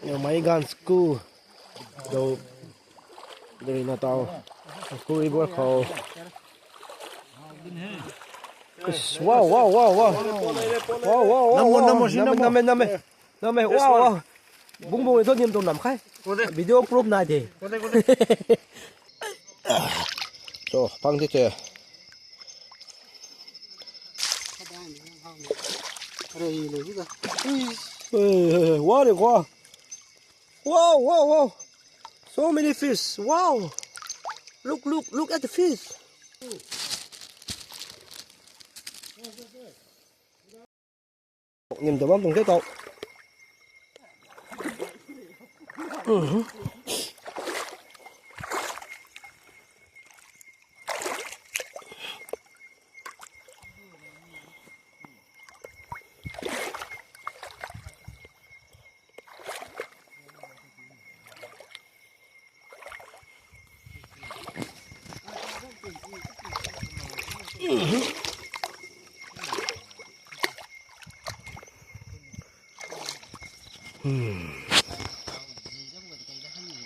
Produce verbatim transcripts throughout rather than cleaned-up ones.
Yo, mai gan school. Do, do na tau. School river khou. Wow, wow, wow, wow. Wow, wow, wow, Namo, wow. Namo, Namo. Name, name, name. Name, wow, wow. Bung bung itu nim tu nam khai. Video proof nai de. So, pang ti te. Hey, hey, hey, wow, de kwa. Wow, wow, wow. So many fish. Wow. Look, look, look at the fish. Nim ta bam tuang the tau.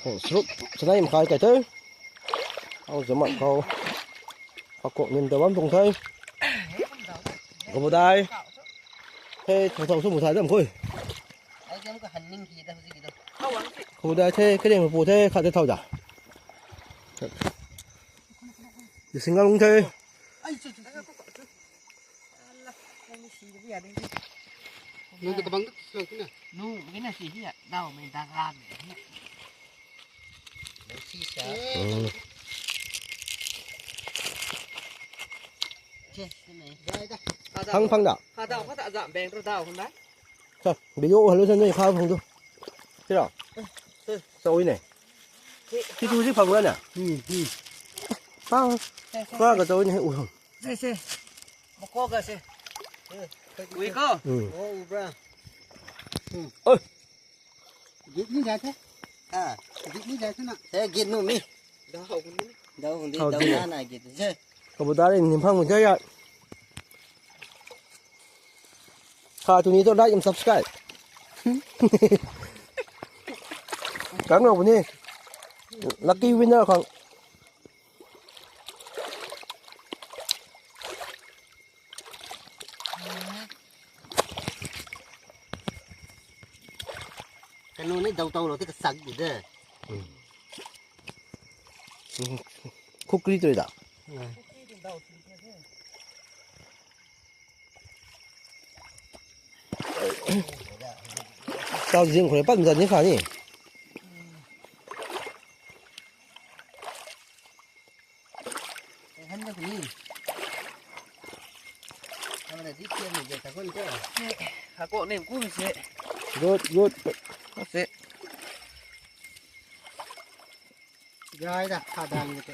Hou srup, sanai makhai kai the. Hou zamat khou. Pakok nim ta bam tuang the. Kabudai. Hei, thau thau sum thai dam khui. Kabudai the, kering pu the, khat the thau da. Di singa lung the. Nung tu kabang tu slang tu na. Nu, mei na si hi ya. Dau mei da ram mei hi. Mei si sa. Hmm. Che, ni mei. Dai da. Phang, phang da. Kha dau, kha ta zam beng tu dau hon da. Sa, video hello sa ni kha phang tu. Tira. Sa ui ne. Ti tu si phang ra na. Hmm, hmm. Phang. Kha ka sa ui ne u. Se, se. Mako ga se. Ui ko. Hmm. Oh, u bra. Hmm. Oi. Git ni jai the. Ah, git ni jai the na. Eh, git nu mi. Dau hou ni. Dau hou ni, dau na na git. Je. Kabudai nim phang mu jai ya. Kha tu ni tu like and subscribe. Kang lo ni. Lucky winner khang. Kanu ni dau tau lo ti kasak di de. Khukri tu da. Tau zing khou pat mzat ni kha ni. Hakok nem kum se. Good, good. Ase. Jai da, kha dang ni te.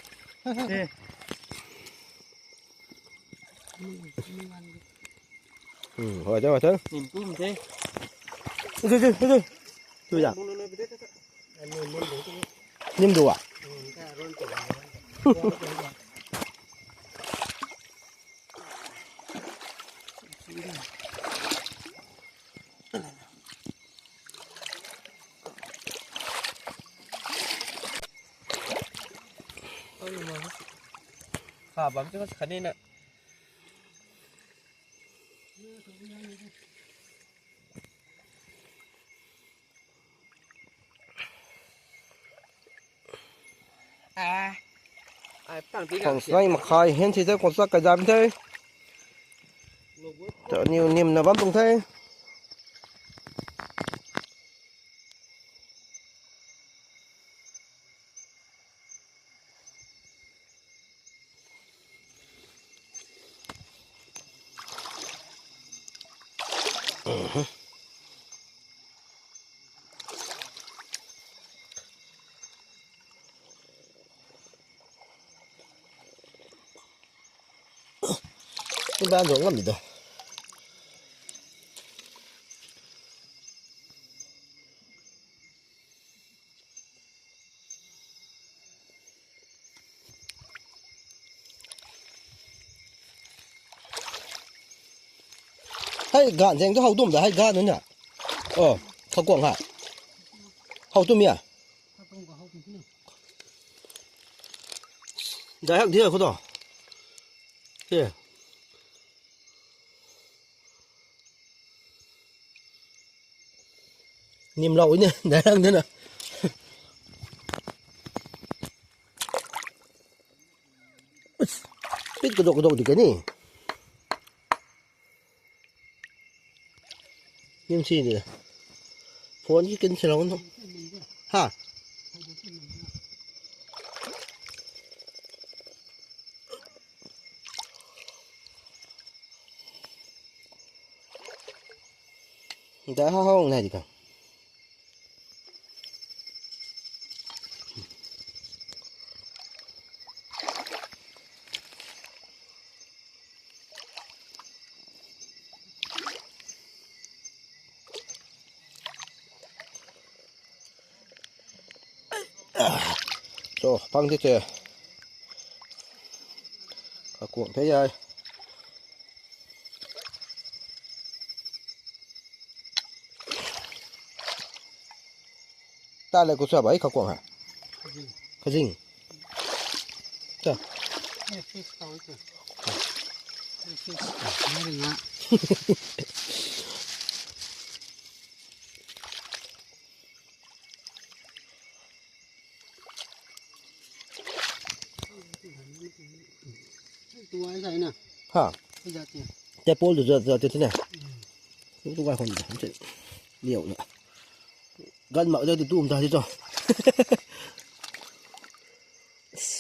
Hmm, hoi tau, hoi tau. Nim kum the. Ui, ui, ui, ui. Tu ya. Nim du a. Kha bam chu kha ni na. Khang snai makhai hen si the, khang sak kai zam the. Ta niw nim na bam tuang the. Ni ban zong ngam di da. Hei, gan zeng tu hou dum da, hei, gan nu na. Oh, kha kuang ha. Hau tu mi a? Dai hak dia khou to. He. Nim lau ne, dai hak de na. Pit kadok kadok di kani. Nim si di. Phone ki kin si lau no. Ha. Dai hak hak nai di ka. So, pang ti te. Kakuang the ai. Ta le ku sa bai kakuang ha. Kazing. Ta. Ha. Tepol tu za za te ne. Tu ka hon da. Liu na. Gan ma da tu um da ti to.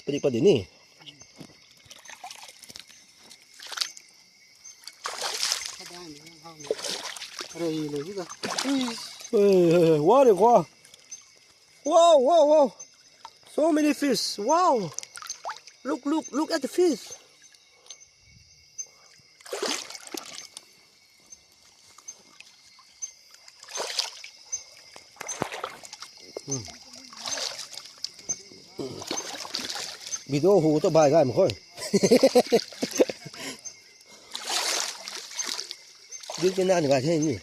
Padi padi ni. Hey, hey, hey, what a go. Wow, wow, wow. So many fish. Wow. Look, look, look at the fish. Video hu to bai gay mak khou. Video na ni gay the ni.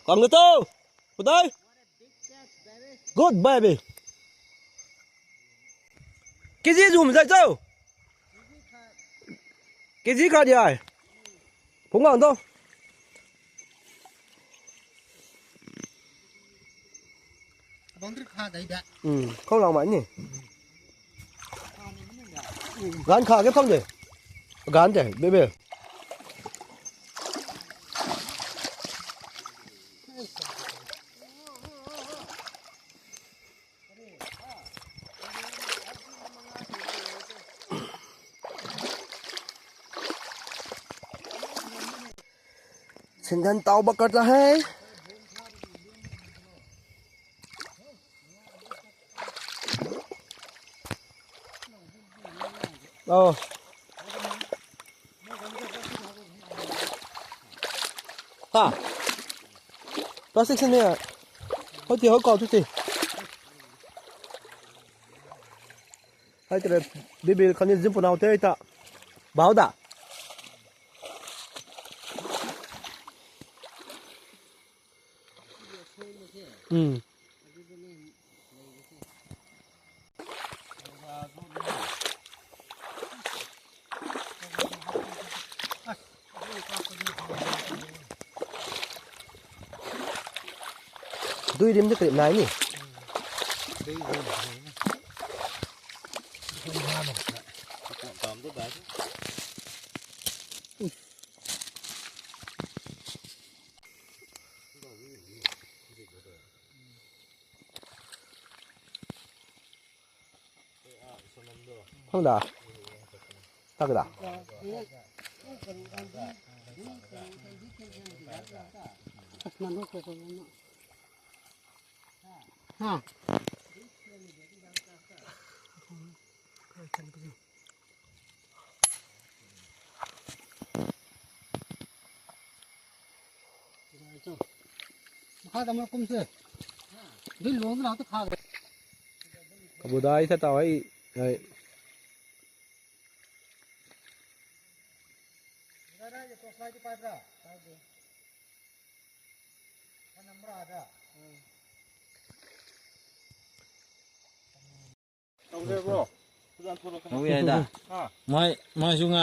Kang na to. Kudai. Good baby. Kg zum zai cho. Kg khat di ai. Phung gang to. Bang ri kha dai da. Hmm, khou lang mai ni. Gan kha ke phang de. Gan de, bebe. Singgan tau bak karta hai. Oh. Ha. Plastic sini ya. Hoti ho kau tu ti. Hai tere bibil khani zim punau te ta. Bau da. Hmm. Dui rim de kri nai ni. Hang da. Tak da. Ha. Kha dam kum se. Dui luang na tu kha. Kabudai sa tau ai. Ai. Mai, mai su nga.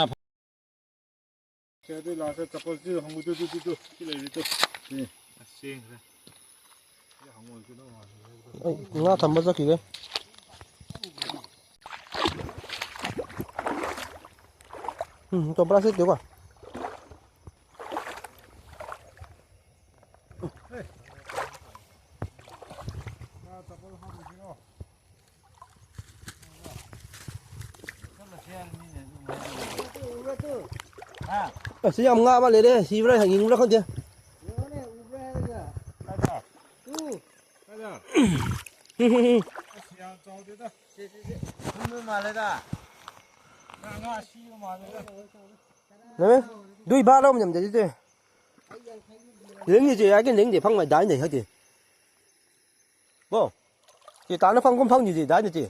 Nga tham ba zaki de. Hmm, to brush it diu ka. Asi yam nga ma le de, si bra hanging bra khang dia. Name, dui ba lo nyam de de. Ling ni je, ai kin ling de phang mai dai nei ha de. Bo. Ti ta na phang kum phang ni de dai nei ti.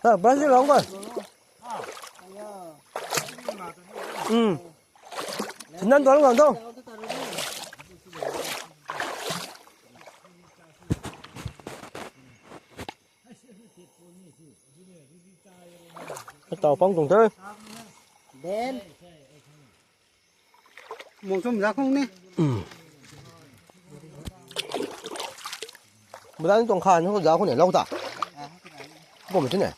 Ha, brush it long ko. Hmm. Sinan tuang lang dong. Tau pang tuang the. Ben. Mung sum za khong ni. Hmm. Mung tuang khan ho za khong ni lau ta. Bom ti ne.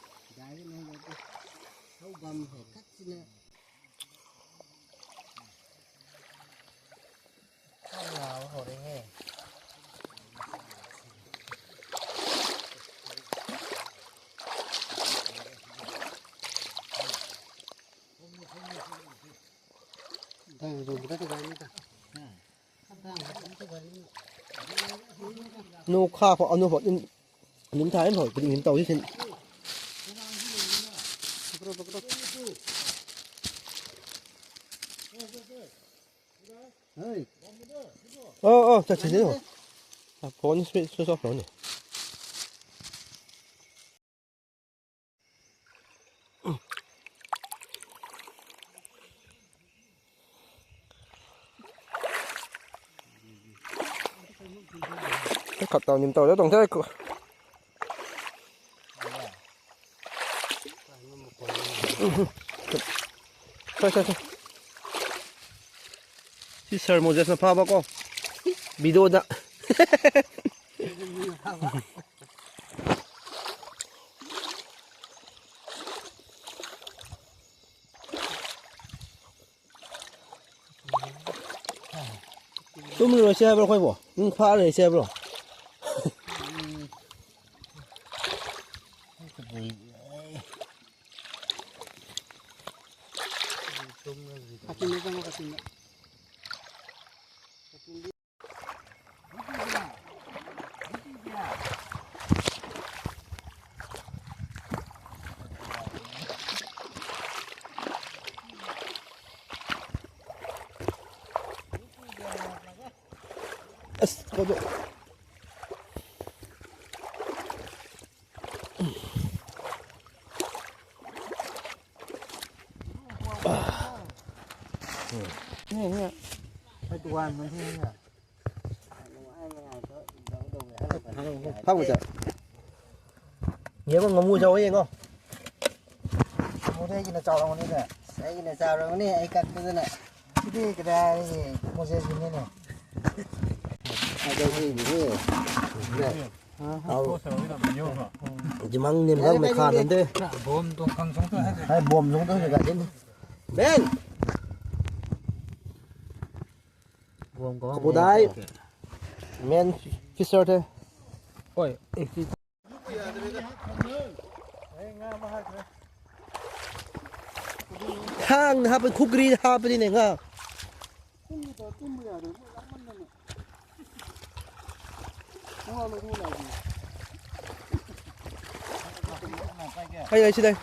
Nu kha pho, anu pho, in, nin thai pho, kuding hin tau hi sin. Hey. Oh, oh, cha, cha, cha. Phone switch, switch off phone. Khat tau nim tau da tuang the. Sai, sai, sai. Si Sir Moses na pha ba ko. Video da. Tum rui se bro khoi bo. Ning pha rui se bro. As, kau tu. Ni, ni. Hai tuan man ni. Phang cha. Ye ko ngamu chau ye ko. Ngamu de kina chau rong ni de. Ai kina chau rong ni, ai kak tu na. Sidi kada ni, Moses ni ni. Ai dou ni ni. Au. Jimang nim lang me khan de. Bom tuang khang sung tu hai. Hai bom sung tu ga din. Ben. Bom ko. Budai. Men fisher the. Oi, ek Thang na hap, khukri na hap ni ne nga. Hai, hai, sidai.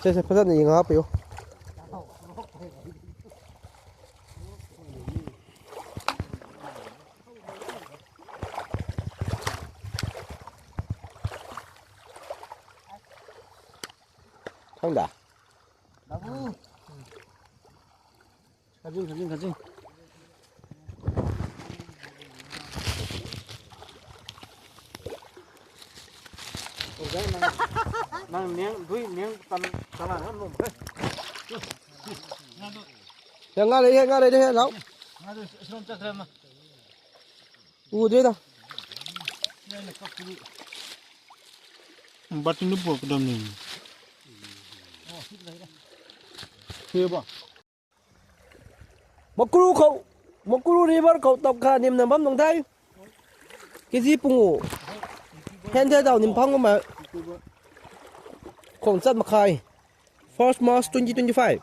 Sese, phasat ni nga pio. Thang da. Babu. Kajing, kajing, kajing. Nang niang dui niang tan tan ngan num khe. Ya nga lei he, nga lei he, lau. Nga dui srom chat rem na. U de da. Bat ni bu kadam ni. He ba. Makru khou, Makru River khou tap kha nim na bam nung thei. Kiji pungu. Hen the tau nim phang ma. Khong chat makhai. First March twenty twenty-five.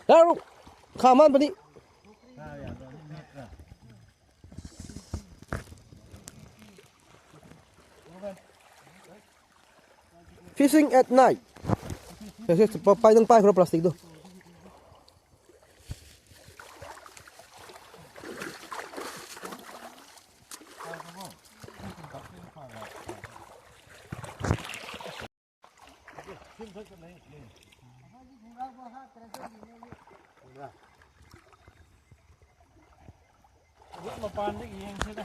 Laru. Kha man pani. Fishing at night. Pai nang pai khou plastic tu. Mapan di yeng se da.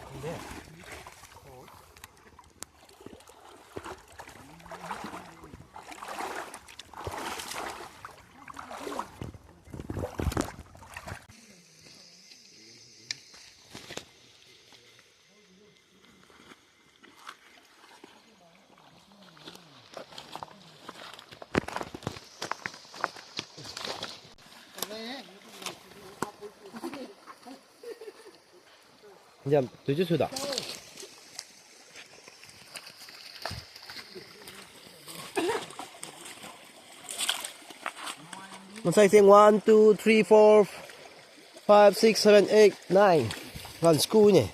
Jam, tu chu suda. Masai sing one, two, three, four, five, six, seven, eight, nine. Gan school ni.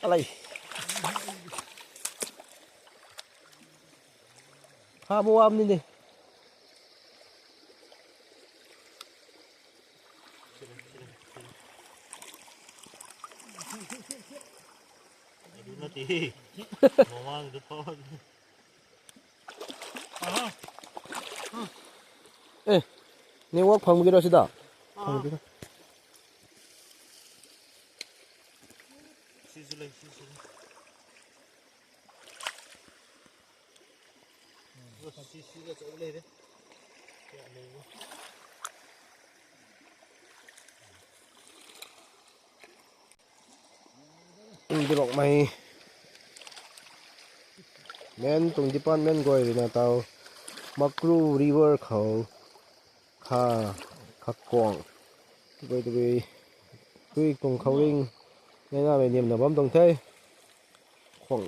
Alai. Ha, bu am ni ni. Eh, network phang gira sida. Phang gira. Dirok mei. Men tuang department guay rui na tau Makru River khou kha, kha kuang. Tabui tabui tui tuang khou ring. Nai na mei niam na bam tuang the. Khwang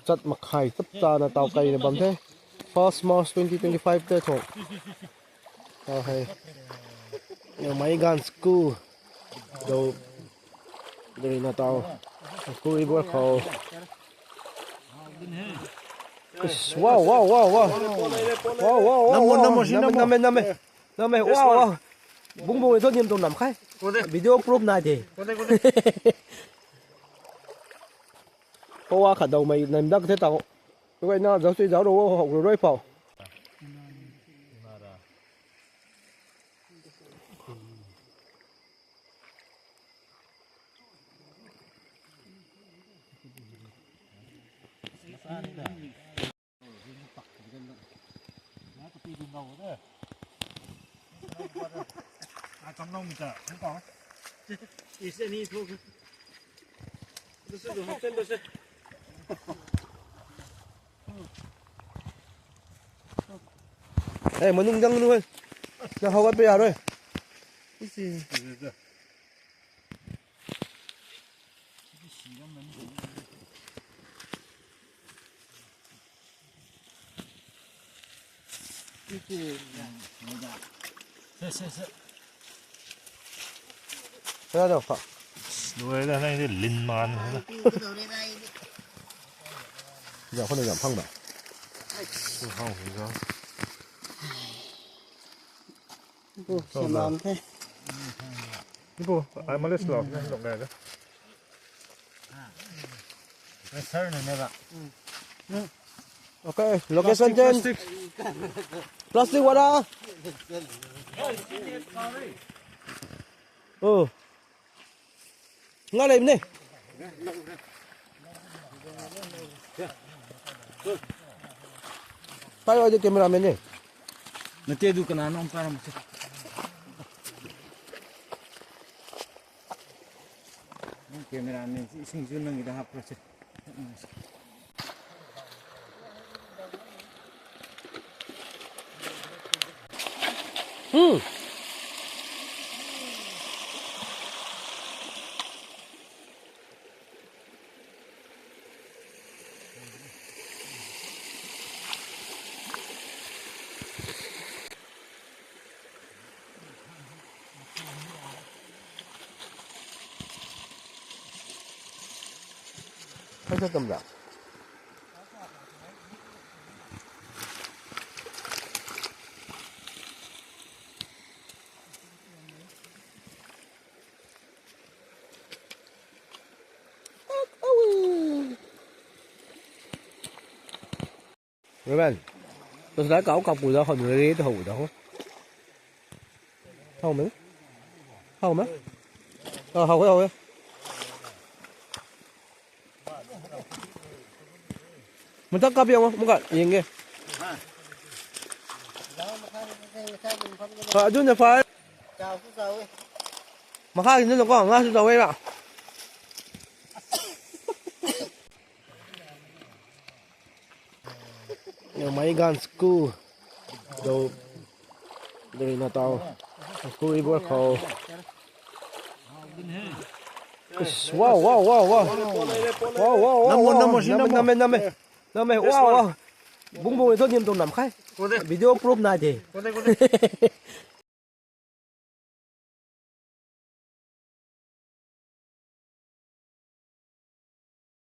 chat makhai chap cha na tau kai na bam the. First March twenty twenty-five te thong. Tau hei. Yo, mai gan school. Do. Dari na tau. School river khou. Wow, wow, wow, wow. Wow, wow, wow, namo, wow. Namo, namo, namo. Namo, namo. Namo, wow, wow. Bung bung e to niam tuang nam khai. Video proof nai de. Pawa khat dau mei nam dak the tau. Tukai na zau sui zau ro hok ro roi pau. Eh, manung dang nu hei. Na hawat pe ya roi. Isi. Ra dou, pha. Luai da, nai di lin man. Zam khou na zam phang da. Phang, phang. Bu, siam lam the. Bu, ai malis lo, lok le da. Pressure na ne ba. Okay, location change. Plastic. Plastic wala. Oh. Nga lei ne. Pai oi de cameraman ne. Na te du kana nong pa ram se. Cameraman si sing ju nang ida hap se. Hmm. Hei sa tam da. Ruben, tu sa kau kau pu da, khou nui re tu hou da ho. Hou me? Hou me? Ah, hou, hou. Mata kap yang, maka yeng ge. Ah, adu na fai. Makha ki nunc ko nga sw zau e ba. Yo, mai gan school. Do, do na tau. School i bor khou. Wow, wow, wow, wow. Wow, wow, wow. Namo, wow, namo, namo, namo. Name, name. Name, wow, wow. Bung bung e tho niam tuang nam khai. Video proof nai de.